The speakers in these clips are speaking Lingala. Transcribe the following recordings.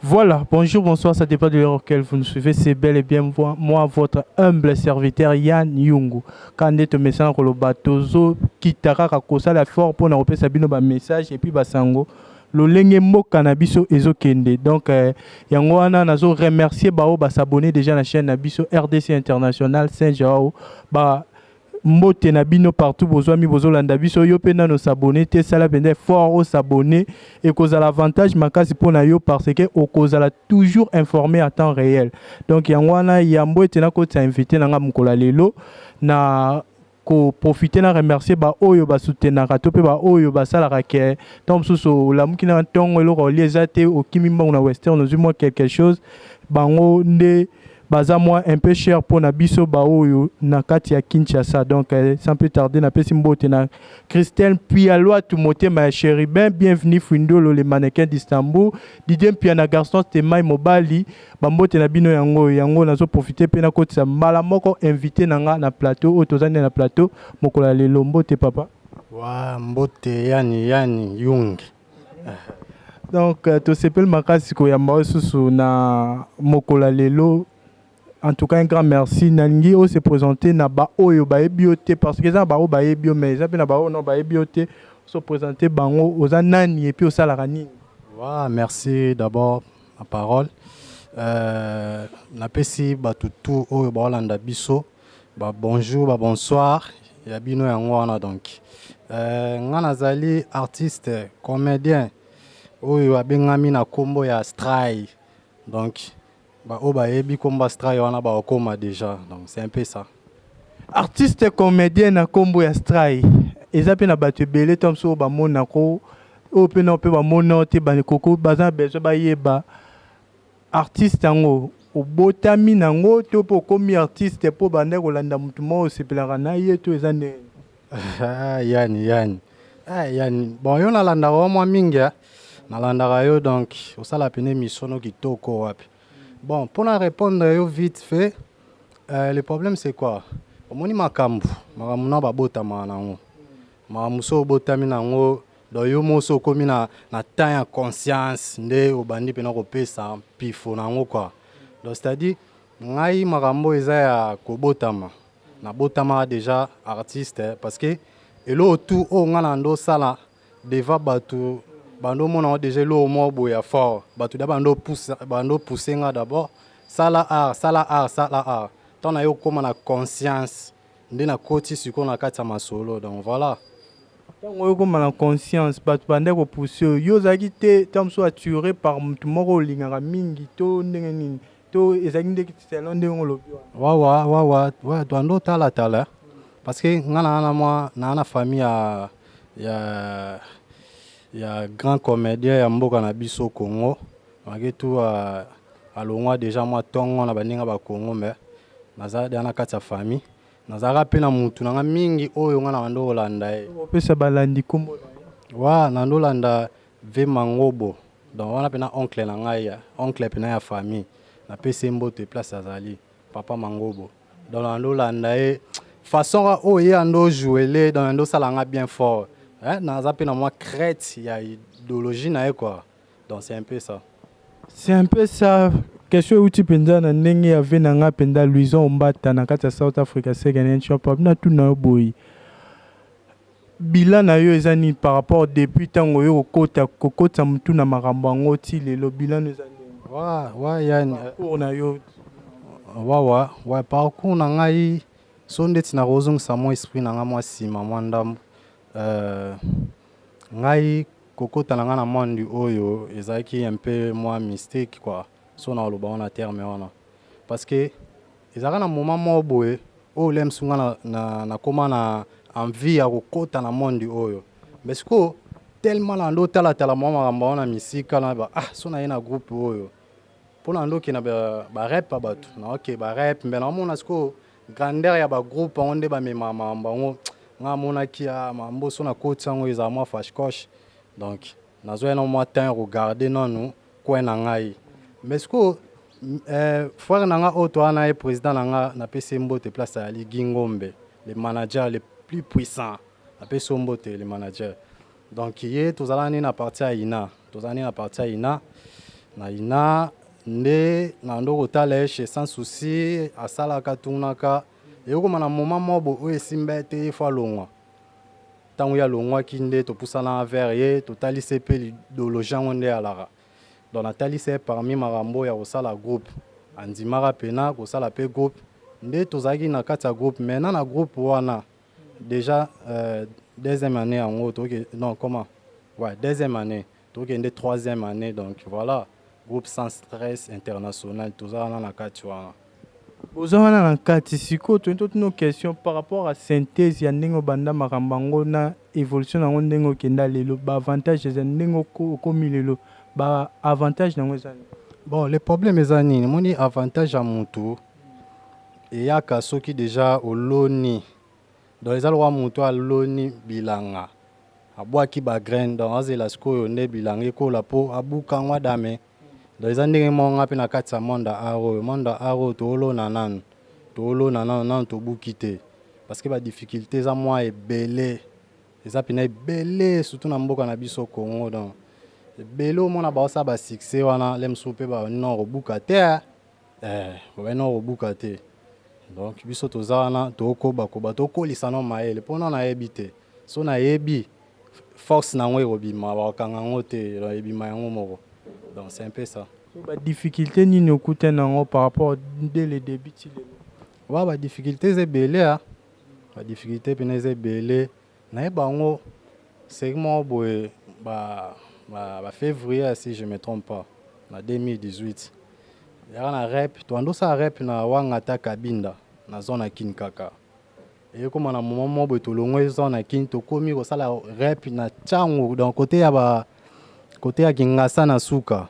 Voilà, bonjour, bonsoir, ça dépend de l'heure auquel vous nous suivez. C'est bel et bien moi, votre humble serviteur Yann Yungu. Quand tomesana koloba tozo kita kaka kosala fort mpona kopesa bino ba message et puis basango lolenge mboka na biso ezokende. Donc yango wana nazo remercier bao bas'abonner déjà na chaîne na biso RDC International Saint Joao ba mbote na bino partout bozwami, bozolanda biso. Yo mpe nano s'abonner te, sala mpenza effort os'abonner, ekozala avantage makasi mpona yo parce que okozala toujours informé à temps réel. Donc yango wana, yambo ete nakotisa invité na nga mokolo ya lelo, na koprofiter na remercier baoyo basoutenaka to mpe baoyo basalaka ke ntango mosusu olamuki na ntongo, eloko olia eza te, okimi mbangu na Western, ozwi mwa quelque chose. Bango nde baza mwa un peu cher mpona biso baoyo na kati ya Kinshasa. Donc sans plus tarder, napesi mbote na Christelle Pialwatu, motema ya Chérubin, bienvenue Fuindolo, le mannequin d'Istanbul, Didier Mpiana, garçon Temai mobali, bambote na bino. Yango yango nazoprofiter mpe nakotisa mbala moko invité na nga na plateau oyo. Toza nde na plateau mokolo ya lelo. Mbote, papa. Wa mbote, Yani Yani Yung. Donc tosepeli makasi koyamba oyo susu na mokolo ya lelo. En tout cas, un grand merci. Nalingi oyo se présenter na baoyo bayebi yo te, parce que eza na baoyo bayebi yo, mais eza mpe na baoyo no bayebi yo te. Se présenter bango, oza nani et puis osalaka nini? Wa merci d'abord la parole. Napesi bato tu oyo baolanda biso ba bonjour, ba bonsoir ya bino. Yango wana, donc nga nazali artiste comédien oyo abengami na nkombo ya Stray. Donc baoyo bayebi nkombo ya Stray wana bakokóma déjà. Donc c'est un peu ça. Artiste comédien na nkombo ya Stray. Eza mpe na bato ebele to mosusu oyo bamonako oyo mpe na mpe bamona te, bakoko baza na besoin bayeba artiste yango. Obotami nango to mpe okomi artiste mpo banda kolanda motu moko osepelaka na ye, to eza ndenge? Yani yani, ah, yani bon, yo nalandaka yo mwa mingi, nalandaka yo, donc osala pene émission kitoko wapi. Bon, mpona répondre yo vite fait, le problème c'est quoi? Omoni, makambo makambo na babotamaka nango, makambo so obotami nango, donc yo moso okomi na temps ya conscience nde obandi mpena kopesa mpifo nango quoi. Donc c'est-à-dire ngai makambo eza ya kobotama, nabotamaka déjà artiste, parce que eloko tu oyo ngai na ndo osala devant bato, bando omona ngo déjà eloko moko boye ya fort. Bato da bando pousse nga d'abord sala art, sala art, sala art. Ntango na ye okóma na conscience nde nakoti sikoyo na kati ya masolo. Donc voilà. Ntango oyo okóma na conscience, bato bande kopousse oyo, yo ozalaki te ntango mosusu attiré par motu moko olingaka mingi to ndenge nini, to ezalaki nde selon ndenge olobi wana? Wawa wa twando otalatala, parce que nga naa na mwa naa na famille ya grand comédien ya mboka na biso Congo. Malgré tout alongwa déjà mwa ntongo na baninga bakongo, mais naza deja na kati ya famille, nazalaka mpe na mutu na nga mingi oyo nga na bando kolanda ye. Opesa balandi nkombo na ye? Wa nando olanda ve Mangobo. Donc wana mpena oncle na ngai, oncle mpena ya famille, napesi ye mbote place azali, papa Mangobo. Donc nando olanda ye façon oyo ye ando ojouele, donc ando osala nga bien fort, naza mpe na mwa crête ya idéologie na ye quoi. Donc c'est un peu ça. C'est un peu ça. Question euti mpenza na ndenge ya ve na nga mpenza Louison Ombata na kati ya South Africa second hand shop. Natuna yo boye, bilan na yo eza nini par rapport depuis ntango oyo kokota kokotisa motu na makambo yango ti lelo? Bilan no eza ndenge? Wa yani Parcours na yo. Wawa wa parcours na ngai so ndeti nakozongisa mwa esprit na ngai mwa nsima mwa ndambo, ngai kokota na ngai na monde oyo ezalaki un peu mwa mystique quoi, so na koloba wana terme wana, parce que ezalaka na moment moko boye oyo le mosu nga nakóma na envie ya kokota na monde oyo, mais sikoyo tellement na ndo otalatala mwa makambo wana misika na ba ah so na ye na groupe oyo mpo na ndo okende barep ya bato na oke barep mbe naomona sikoyo grandeur ya bagroupe yango nde bamemaka makambo yango. Nga amonaki mambo so nakoti yango ezala mwa fashcoche, donc nazwaki na mwa temps ya kogarder nanu coin na ngai. Mais sikoyo frère na nga oyo toza na ye, président na nga, napesi ye mbote place ayali, Gingombe, le manager le plus puissant, napesi yo mbote le manager. Donc ye tozala nini na parti ya ina, tozala nini na parti ya ina. Na INA nde nabandi kotala ye chez Sans Souci, asalaka tournaka. Ekokoma na moment moko boye oyo esimba ye te, ye faut alongwa. Ntango ye alongwaki nde topusanaka vers ye, totalisi ye mpe idéologie yango nde alaka. Donc natalisi ye parmi makambo ya kosala groupe, andimaka mpena kosala mpe groupe. Nde tozalaki na kati ya groupe. Maintenant na groupe wana déjà, deuxième année yango toke, non, comment, ouais, deuxième année, tokende troisième année. Donc voilà, groupe Sans Stress International, toza wana na kati wana. Boza wana na kati. Sikoyo toyei totuna question par rapport à synthèse ya ndenge obanda makambo yango na évolution nango, ndenge okenda lelo, baavantage eza ndenge okomi lelo, baavantage nango eza nini? Bon, le problème eza nini? Moni, avantage ya mutu eyaka soki déjà oloni. Donc eza lokola mutu aloni bilanga, abwaki bagraine, donc azela sikoyo nde bilanga ekola mpo abuka yango adame. Donc eza ndenge moko nga mpe na kati ya monde ya art oyo. Monde ya art oyo, toolona nanu, toolona nanu, nanu tobuki te, parce que badifficulté eza mwa ebele, eza mpena ebele, surtout na mboka na biso Congo. Donc ebele omona baosala basuccès wana, le mosusu mpe banor kobuka te, banor kobuka te. Donc biso toza wana, tokobakoba, tokolisa no mayele mpona nayebi te. So nayebi force nango ekobima, bakokanga yango te, ebima yango moko. Donc c'est un peu ça. So badifficulté nini okutani yango par rapport dès le début ti lelo? Wa, badifficulté eza ebele, a badifficulté mpena eza ebele. Nayeba yango série moko boye ba février, si je me trompe pas, na 2018, yaka na rep, toanda osala rep na wanga ta Kabinda na zone ya Kini. Kaka ekóma na moment moko boye, tolongwe zone ya Kini, tokómi kosala rep na Ntango, donc côté ya ba côté ya Kingasa na suka.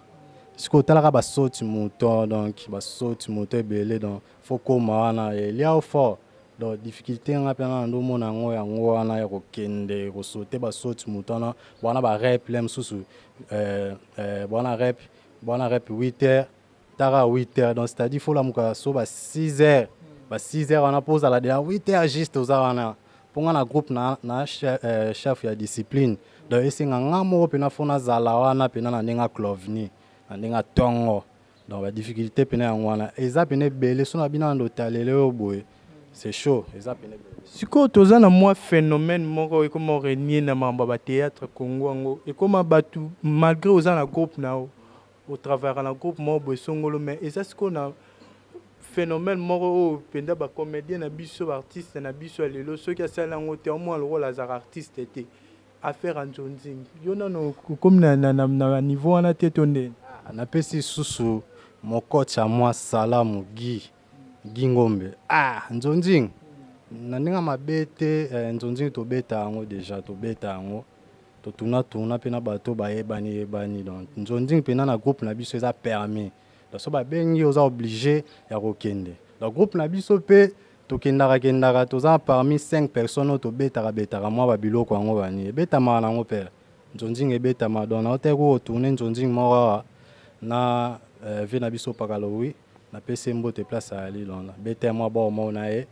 Sikoyo otalaka basauts mouton, donc basauts mouton ebele, donc faut kóma wana elia fort. Donc difficulté nga mpe na ndomona yango, yango wana ya kokende kosauter basauts mouton wana. Wana barep le mosusu, bwana rep 8 heures, taka 8 heures. Donc c'est à dire faut lamuka so ba 6 heures, ba 6 heures wana mpo ozala déjà 8 heures juste oza wana. Mpo nga na groupe na chef ya discipline, donc esenga nga moko mpena faut nazala wana mpena na ndenge aclovni, na ndenge atongo. Donc badifficulté mpena yango wana eza mpena ebele. So na bino wana otalele oyo boye, c'est chaud, eza pene ebele. Sikoyo toza na mwa phénomène moko ekóma renier na makambo ya bathéâtre Congo. Yango ekóma bato, malgré oza na groupe na yo, otravaillaka na groupe moko boye songolo, mais eza sikoyo na phénomène moko oyo mpenza bacomédien na biso, baartiste na biso ya lelo, soki asali yango te, omona lokola azalaka artiste te. Affaire ya nzonzingi, yo nano okomi na niveau wana te to ndeni? Napesi susu mokoti ya mwa salamu gi gi ngombe. Ah, nzonzingi na ndenge mabe te, nzonzingi tobeta yango déjà, tobeta yango, totuna-tuna mpe na bato bayebani yebani. Donc nzonzingi mpena na groupe na biso eza permis. Donc so babengi, oza obligé ya kokende. Donc groupe na biso mpe tokendaka kendaka, toza parmi 5 personnes oyo tobetaka betaka mwa babiloko yango bani ebetamaka nango mpe nzonzingi ebetama. Donc naotaki kotourner nzonzingi moko awa na vie na biso Pakalowi, napesi ye mbote place ayali. Donc nabeta ye mwa bord moko na ye,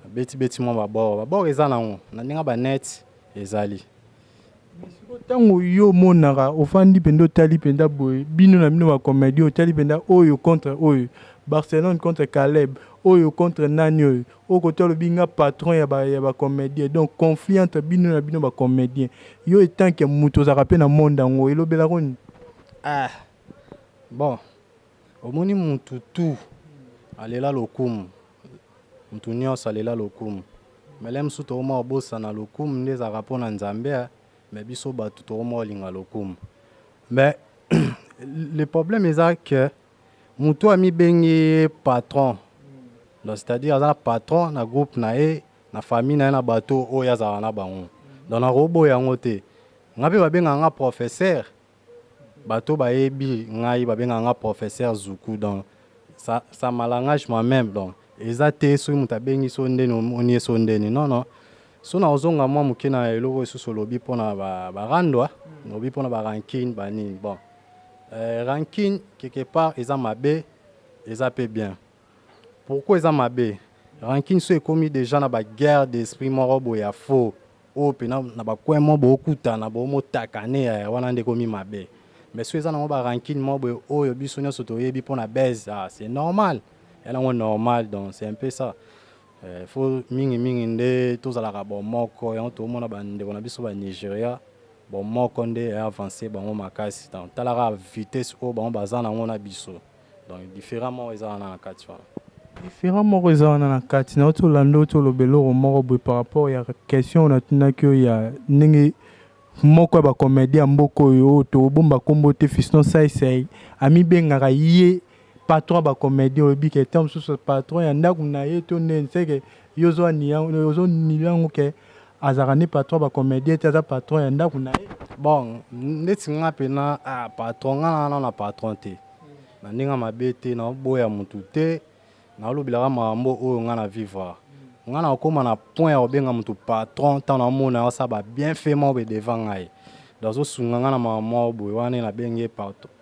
abetibeti mwa babord, babord eza nango na ndenge banet ezali. Ntango yo omonaka, ofandi mpenza, otali mpenza boye, bino na bino bacomédie, otali mpenza oyo contre oyo, Barcelone contre Caleb, oyo contre nani, oyo oyo kote alobi nga patron ya bacomédien, donc conflit entre bino na bino bacomédien, yo etant que moto ozalaka mpe na monde yango, elobelako nini? Ah bon, omoni, mutu tu alela lokumu, mutu nyonso alela lokumu, mais le mosusu tokoma kobosana lokumu nde ezalaka mpo na Nzambe. Mais biso bato tokoma kolinga lokumu. Mais le problème eza que mutu amibengi ye patron, donc c'est-à-dire aza na patron na groupe na ye, na famille na ye, na bato oyo azalaka na bango. Donc nakoboya yango te. Nga mpe babengaka nga professeur, bato bayebi ngai babengaka nga professeur Zuku. Donc ça m'arrange moi-même. Donc eza te soki moto abengi so ndeni, omoni ye so ndeni, non, non. So na ozonga mwa moke na eloko lisusu olobi mpona barandwa, olobi mpona barancune banini. Bon, rancune quelque part eza mabe, eza mpe bien. Pourquoi eza mabe? Rancune so ekomi déjà na baguerre d'esprit moko boye ya faux, oyo mpena na bacoin moko bookutana, boomotakane, wana nde ekomi mabe. Mais soki eza nango barancune moko boye oyo biso nyonso toyebi mpona base, ah, c'est normal, ya nango normal. Donc c'est un peu ça. Faut mingimingi nde tozalaka bomoko. Yango tomona bandeko na biso Banigeria, bomoko nde avance bango makasi. Donc talaka vitesse oyo bango baza nango na biso. Donc différent moko eza wana na kati wana. Différent moko eza wana na kati. Na oti olanda, oti oloba eloko moko boye par rapport ya question oyo natunaki, oyo ya ndenge moko ya bacomédien ya mboka oyo tobomba nkombo te, Fiston Saisai, amibengaka ye patron ya bacomédien. Olobi ke ntango mosusu patron ya ndako na ye to ndeni seke yo ozonila yango ke azalaka nde patron ya bacomédien te, aza patron ya ndako na ye. Bon, ndeti nga mpena, ah, patron nga na na patron te na ndenge mabe te, naoboya motu te, naolobelaka makambo oyo nga na vivre. Nga na okóma na point ya kobenga motu patron ntango naomona asala babienfait moko boye devant ngai, donc azosunga nga na makambo moko boye wana, nabengi ye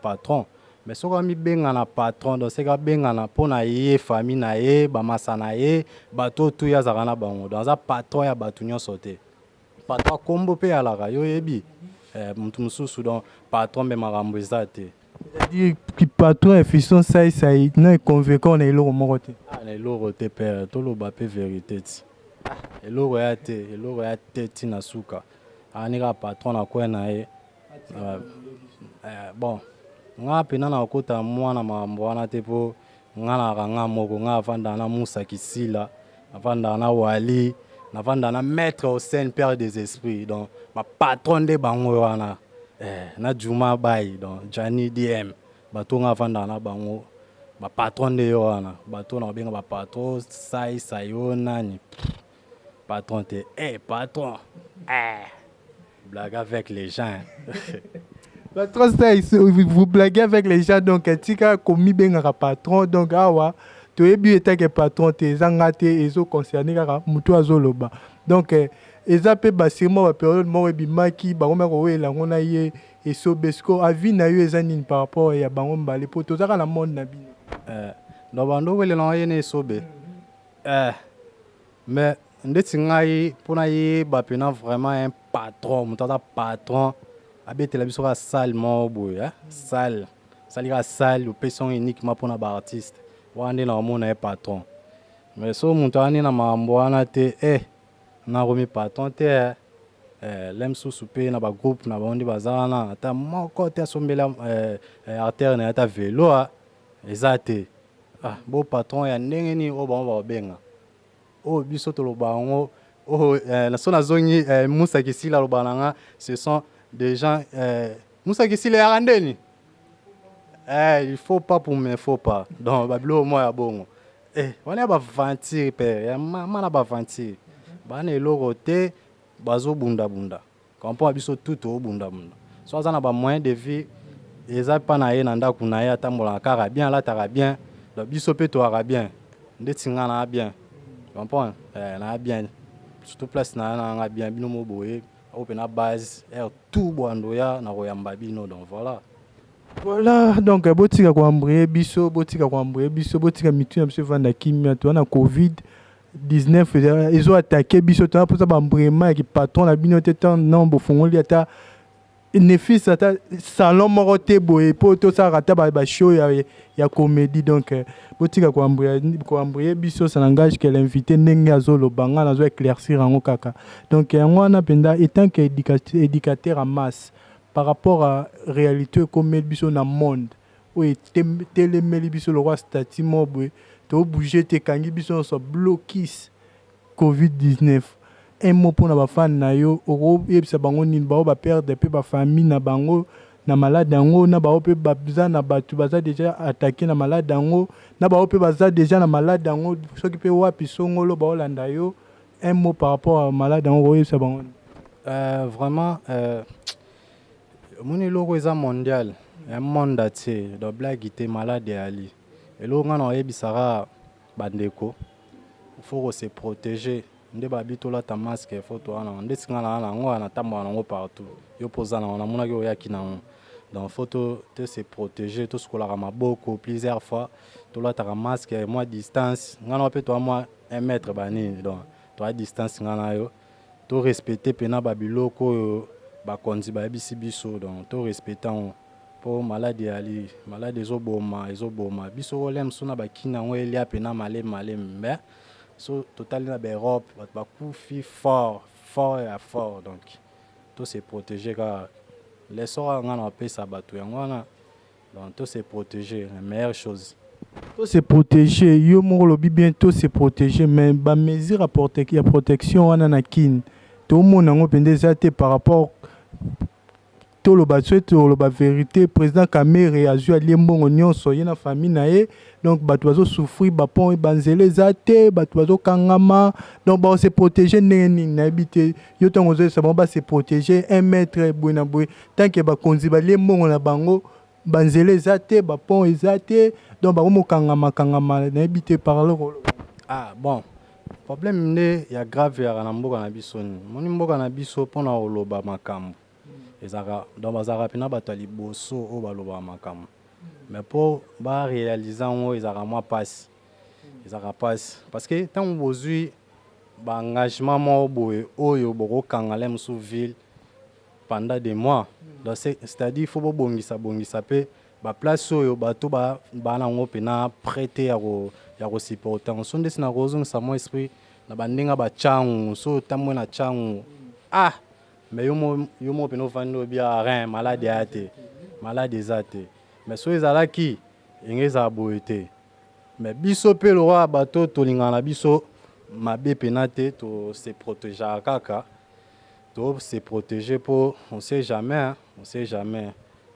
patron. Mais soki amibenga na patron, donc seki abengana mpo na ye, famille na ye, bamasa na ye, bato oyo tu ye azalaka na bango. Donc aza patron ya bato nyonso te. Patron akombo mpe alaka yo oyebi motu mosusu. Donc patron mpe makambo eza te. C'est-à-dire patron ya Fiston Saisai na econvaincre na eloko moko te? Ah, na eloko te père, toloba mpe vérité ti. Ah, eloko ya te, eloko ya te ntina suka ani kaka patron na kwe na ye. Bon, nga mpena na kokota mwana makambo wana te, mpo nga naka nga moko, nga avandaka na Musa Kisila, navandaka na Wali, navandaka na Maître Hossein, père des esprits. Donc bapatron nde bango wana, na Juma Bai, donc Jani DM, bato nga avandaka na bango, bapatron nde yo wana. Bato na babenga bapatron sai sai oyo nani patron te. Patron, blague avec les gens. Patron sai, vous blaguez avec les gens. Donc tika komibengaka patron. Donc awa toyebi etake patron te, eza nga te, ezoconcerne kaka motu azoloba. Donc eza mpe basirement bapériode moko ebimaki, bango kowela yango na ye Esobe. Siko avis na yo eza nini par rapport ya bango mibale, mpo tozaka na monde na bino? Donc bando owelela ye na Esobe, mais ndeti ngai mpona yeba mpena vraiment un patron, moto aza patron, abetela biso kaka salle moko boye, salle osali kaka salle, opesi yango uniquement mpona baartiste wana, nde na omona ye patron. Mais so moto ani na makambo wana te, nakomi patron te. Le mosusu mpe na bagroupe na bango nde baza wana, ata moko te asombela artiste na ye ata velo eza te. Ah, bo patron ya ndenge nini oyo bango bakobenga oyo biso toloba yango oyo? So nazongi Musa Kisila aloba na nga, ce sont des gens. Musa Kisila yaka ndeni, il faut pas pour mais faut pas. Donc babiloko moko ya bongo, wana ya baventure père ya mama na baventure bana eloko te, bazobundabunda comprend biso tu toobundabunda. So aza na bamoyen de vie, eza mpa na ye na ndako na ye, atambolaka kaka bien, alataka bien. Donc biso mpe toyaka bien, ndeti nga na bien comprendre, na bien, surtout place na na nga bien. Bino mo boye oyo mpe na base aire tout bwando ya na koyamba bino. Donc voilà. Voilà, donc botika koembrouiller biso, botika koembrouiller biso, botika mitu na biso evanda kimia. Toza na COVID 19, ezo attaquer biso, toza mposa baembrouillement ya kipatron na bino te. Tan non bofongoli ata nefis ata salon moko te boye mpo tosalaka ata bashow ya comédie. Donc botika koembrouiller biso, ça n'engage que l'invité. Ndenge azoloba, nga nazo éclaircir yango kaka. Donc yango wana mpenza, étant que éducateur en masse, par rapport à réalité ekomeli biso na monde oyo etelemeli biso lokwa statue moko boye, tobouge te, ekangi biso nyonso, blocus COVID-19, un mot mpona bafane na yo, okoyebisa bango nini? Bao baperdre mpe bafamille na bango na malade yango, na bao mpe baza na bato baza déjà attaqué na malade yango, na bao mpe baza déjà na malade yango, soki mpe wapi songolo baolanda yo, un mot par rapport à malade yango, okoyebisa bango nini? Vraiment, omoni eloko eza mondial, un monde entier, donc blague te, malade eyali. Eloko nga na oyebisaka bandeko, faut kose protéger. Nde babi tolata masque, faut toza nango. Ndeti nga naa nango, natambola nango partout. Yo mpo oza nango, namonaki oyaki nango. Donc faut to se protéger, tosukolaka maboko plusieurs fois, tolataka masque, mwa distance nga na mpe toa mwa 1 mètre banini, donc toa distance nga na yo. Torespecte mpena babiloko oyo bakonzi bayebisi biso, donc torespecte yango. Mpo maladi eyali, maladi ezoboma, ezoboma biso. Kolia mosusu na bakini yango elia mpena malemi malemi, mais so totali na baEurope, bato bakufi fort fort ya fort. Donc to se protéger kaka. Leçon kaka ngai na bapesa bato yango wana. Donc to se protéger, la meilleure chose. To se protéger, yo moko olobi bien, to se protéger, mais bamesure ya protection wana na Kine, tomona yango mpenza eza te. Par rapport toloba, so toloba vérité, président Kamerhe azwi, alie mbongo nyonso, ye na famille na ye. Donc bato bazosouffrir, bapont, banzela eza te, bato bazokangama. Donc bakose protéger ndenge nini? Nayebi te. Yo ntango ozoyesa bango base protéger 1 mètre boye na boye, tant que bakonzi balie mbongo na bango, banzela eza te, bapont eza te, donc bakomokangama kangama. Nayebi te par là. Ah bon, problème nde ya grave yaka na mboka na biso nini? Moni, mboka na biso, mpona koloba makambo ezalaka, donc bazalaka mpena bato ya liboso oyo balobaka makambo, mais mpo baréaliser yango ezalaka mwa mpasi, ezalaka mpasi, parce que ntango bozwi baengagement moko boye oyo bokokanga le mosusu ville pendant des mois, donc c'est-à-dire faut bobongisa bongisa mpe baplace oyo bato baa nango mpena prêt ya kosupporter yango. So ndesi na kozongisa mwa esprit na bandenge bachangu, so otambwe na Changu, ah, mais yo mo mpena ofandi, obi rien, maladi aya te, maladi eza te. Mais so ezalaki enge, ezala boye te. Mais biso mpe lokola bato tolingaka na biso mabe mpena te, tose protégeaka kaka, to se protéger mpo on sait jamais, hein, on sait jamais.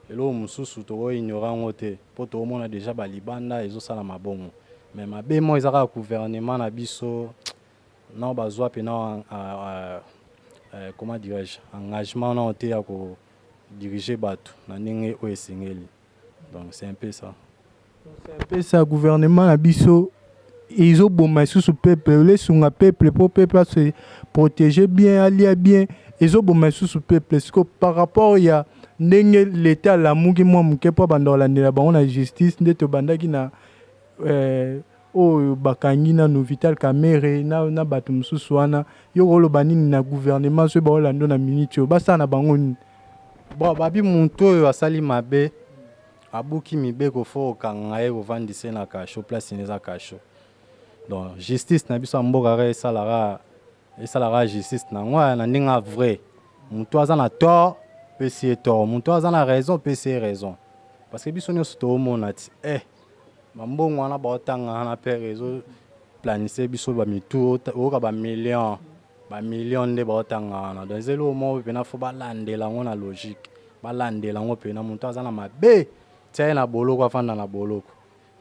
Eloko mosusu tokoignore yango te, mpo tokomona déjà balibanda ezosala mabongo. Mais mabe mo eza kaka gouvernement na biso nao bazwa mpena, comment dirais-je, engagement nao te ya kodiriger bato na ndenge oyo esengeli. Donc c'est un peu ça. C'est un peu ça. Gouvernement na biso ezoboma lisusu peuple. Olesunga peuple mpo peuple ase protéger bien, alia bien, ezoboma lisusu peuple. Siko par rapport ya ndenge leta alamuki mwa moke mpo abanda kolandela bango na justice, nde tobandaki na oyo bakangi nanu Vital Kamerhe na bato mosusu wana, yo koloba nini na gouvernement soki baolanda na minute oyo? Basala na bango nini? Bon, babi motu oyo asali mabe, abuki mibeko, fo okanga ye, kovandisa ye na cachot, place ne eza cachot. Donc justice na biso ya mboka kaka esalaka justice nango na ndenge ya vrai. Motu aza na tort, pesi ye tort, motu aza na raison, pesi ye raison, parce que biso nyonso toomona ti bambongo wana baotanga wana pere ezoplanise biso bamitu, oyoka bamillion bamillion nde baotanga wana. Donc eza eloko moko mpena fo balandela yango na logique, balandela yango mpena. Moto aza na mabe, tia ye na boloko, afanda na boloko.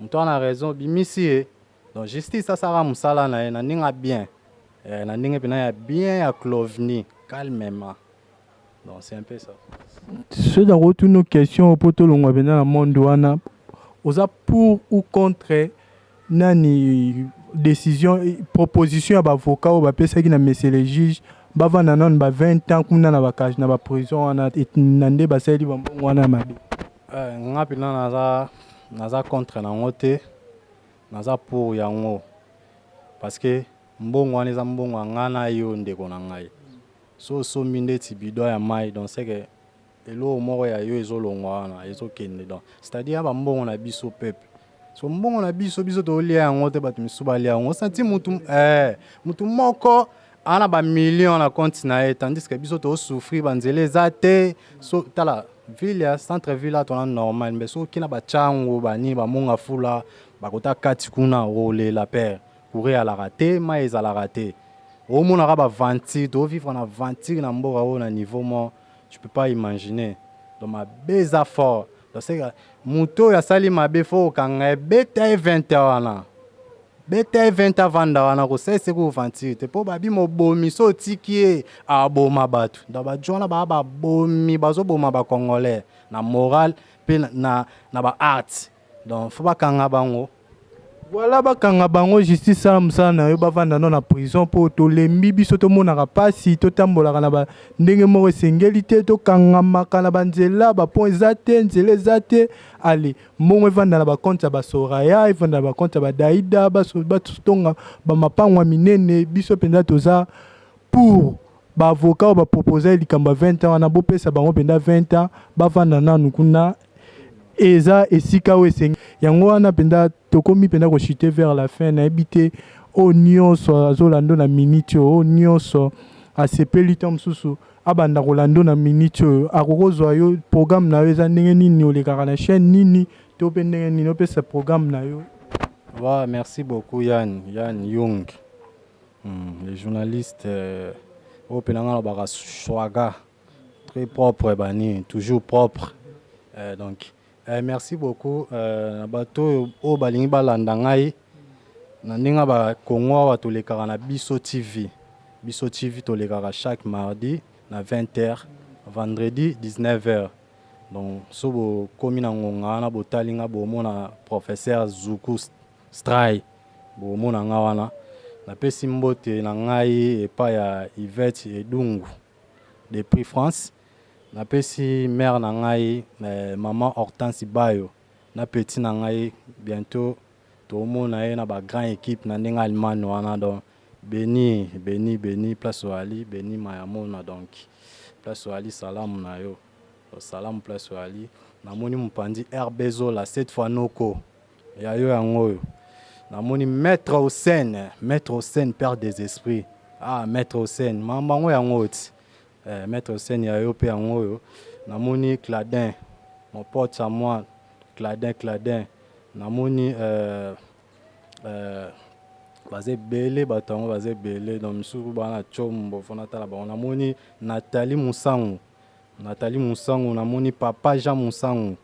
Moto aza na raison, bimisi ye. Donc justice asalaka mosala na ye na ndenge ya bien, na ndenge mpena ya bien, ya clovni, calmement. Donc c'est un peu ça. Soki nakotuna question mpo tolongwa mpenza na monde wana, oza pour ou contre nani, décision, proposition ya baavocat oyo bapesaki na monsieur le juge, bavanda nano ba 20 ans kuna na bacage, na baprison wana, na nde basaleli bambongo wana ya mabe? Nga mpena naza contre nango te, naza pour yango, parce que mbongo wana eza mbongo ya nga na yo, ndeko na ngai. So osombi ndeti bidon ya mai, donc c'est que eloko moko ya yo ezolongwa wana, ezokende. Donc c'est-à-dire ya bambongo na biso peuple. So mbongo na biso, biso tolia yango te, bato misusu balia yango. Osanti mutu, mutu moko aza na bamillion na compte na ye, tandis que biso tozosouffrir, banzela eza te. So tala ville ya centre ville awa, tona normal, mais soki na bachango banini, bamonga fula bakota kati kuna, olela pere, courant eyalaka te, mai ezalaka te, omonaka baventure. Tozovivre na aventure na mboka oyo na niveau mo tu peux pas imaginer. Donc mabe eza fort. Donc c'est moto oyo asali mabe, fo okanga ye, beta ye 20 wana, beta ye 20, avanda wana, kosalisa ko aventure te, mpo babi mobomi so otiki ye, aboma bato. Donc bajo wana baa babomi, bazoboma bacongolais na moral mpe na baart. Donc fo bakanga bango. Voilà, bakanga bango, justice sala mosala na yo, bavanda no na prison, mpo tolembi. Biso tomonaka mpasi, totambolaka na ndenge moko esengeli te, tokangamaka na banzela, bapont eza te, nzela eza te. Ale mbongo evanda na bacompte ya basoraya, evanda na bacompte ya badaida, batonga bamapango ya minene. Biso mpenza toza pour baavocat oyo bapropose likambo ya 20 ans wana. Bopesa bango mpenza 20 ans, bavanda nanu kuna. Eza esika oyo esengi yango wana mpenza. Tokomi mpenza kochuter vers la fin. Nayebi te, oyo nyonso azolanda na minute oyo, oyo nyonso asepeli to mosusu abanda kolanda na minute oyo, akokozwa yo programme na yo eza ndenge nini? Olekaka na chaîne nini to mpe ndenge nini opesa programme na yo? Ouais, merci beaucoup Yann, Yann Young. Les journalistes oyo mpe nanga lobaka swaga très propre, bani toujours propre. Donc merci beaucoup na bato oyo oyo balingi balanda ngai na ndenge bakongo awa. Tolekaka na Biso TV. Biso TV, tolekaka chaque mardi na 20h, vendredi 19h. Donc so bokomi na ngonga wana, botali nga, bomona professeur Zuku Strai, bomona nga wana. Napesi mbote na ngai epai ya Yvette Edungu depuis France. Napesi mare na ngai mama Hortense Bayo na petit na ngai. Bientôt tomona ye na bagrand équipe na ndenge Allemagne wana. Donc beni beni beni, place oyali beni mayamona. Donc place oyali, salamu na yo, salamu place oyali. Namoni mopanzi RB Zola, cette fois noko ya yo yango oyo. Namoni maître Hossein, maître Hossein, père des esprits. Ah, maître Hossein, mamba yango yango oyo ti maître Hossein ya yo mpe yango oyo. Namoni Cladin, mon pote à moi, Cladin, Cladin. Namoni baza ebele, bato yango baza ebele. Donc misusu bana Tshombo, fo natala bango. Namoni Nathalie Musangu, Nathalie Musangu. Namoni papa Jean Musangu.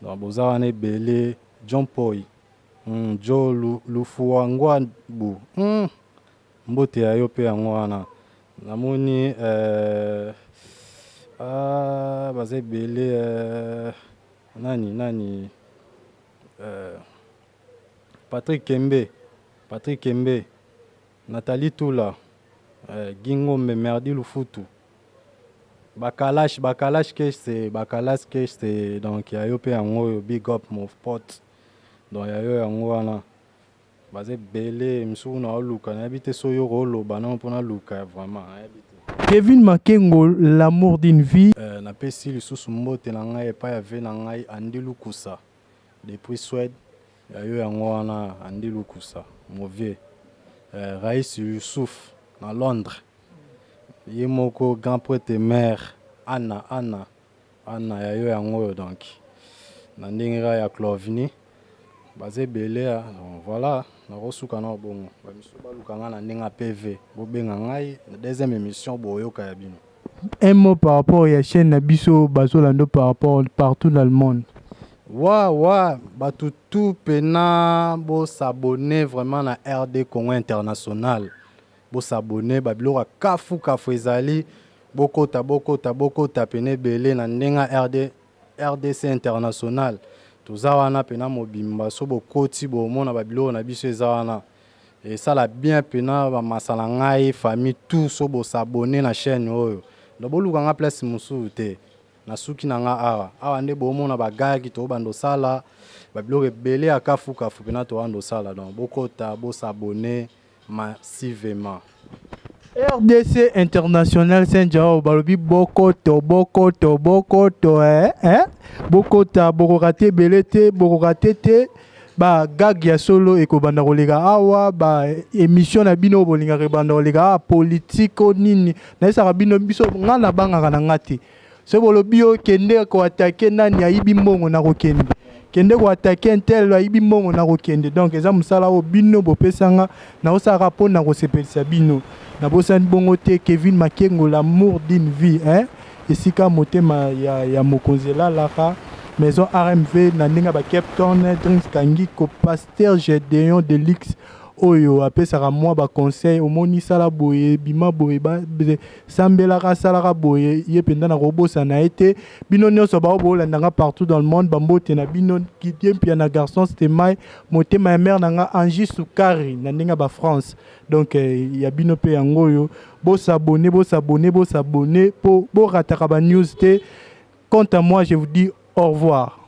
Donc boza wana ebele. John Poi, Jo Lufuangwabu, mbote ya yo mpe yango wana. Namoni ah, baza ebele. Nani nani, Patrick Kembe, Patrick Kembe, Nathalie Tula, Gingombe, Merdi Lufutu, Bakalash, Bakalash Kese, Bakalash Kese. Donc ya yo mpe yango oyo, big up mon pote. Donc ya yo yango wana. Baza ebele, misusu na oluka, nayebi te so oyo oloba nano mpona luka, vraiment nayebi te. Kevin Makengo, l'amour d'une vie. Napesi lisusu mbote na ngai epai ya ve na ngai Andi Lukusa depuis Suède. Ya yo yango wana, Andi Lukusa, mon vieux. Raïs Youssouf na Londres, ye moko grand prêtre mère Anna, Anna, Anna, ya yo yango oyo. Donc na ndenge kaka ya Clovini, baza ebele. Donc voilà, nakosuka na bongo. Bamisusu baluka ngai na ndenge ya PV, bobenga ngai na deuxième émission, boyoka ya bino. Un mot par rapport ya chaîne na biso, bazolanda par rapport partout dans le monde. Wa bato tu mpena bos'abonner vraiment na RD Congo International. Bos'abonner, babiloko ya kafu kafu ezali. Bokota, bokota, bokota pene ebele na ndenge ya RDC International. Toza wana mpena mobimba. So bokoti, bomona babiloko na biso eza wana, esala bien mpena. Bamasa na ngai, famille tout, so bos'abonner na chaîne oyo, donc boluka nga place mosusu te. Nasuki na nga awa. Awa nde bomona bagagi, tobanda osala babiloko ebele ya kafukafu mpena, tobanda osala. Donc bokota, bos'abonner massivement. RDC International Saint Jao balobi bokoto, bokoto, bokoto, eh, eh? Bokota, bokoka te ebele te, bokoka te te. Bagag ya solo ekobanda koleka awa, ba émission na bino oyo bolingaka ebanda koleka awa. Politike o nini, nayesaka bino, biso nga nabangaka na nga te. Soki bolobi oyo kende koattaquer nani ayibi mbongo, na kokende. Kende koattaquer un tel ayibi mbongo, na kokende. Donc eza mosala oyo bino bopesanga, naosalaka mpo na kosepelisa bino. Nabosani bongo te Kevin Makengo, l'amour d'une vie, hein? Esika motema ya mokonzi elalaka, maison RMV na ndenge ya ba Cape Town, Drinks Kangiko, pasteur Gédéon Delix oyo apesaka mwa baconseil. Omoni, sala boye, bima boye, sambelaka, asalaka boye. Ye mpenza na kobosana ye te. Bino nyonso bao bolandanga partout dans le monde, bambote na bino. Kidie Mpia na garçon Stemai, motema ya mare na nga Angie Sukari na ndenge ya bafrance. Donc ya bino mpe yango oyo. Bos'abonner, bos'abonner, bos'abonner mpo borataka banews te. Quant à moi, je vous dis au revoir.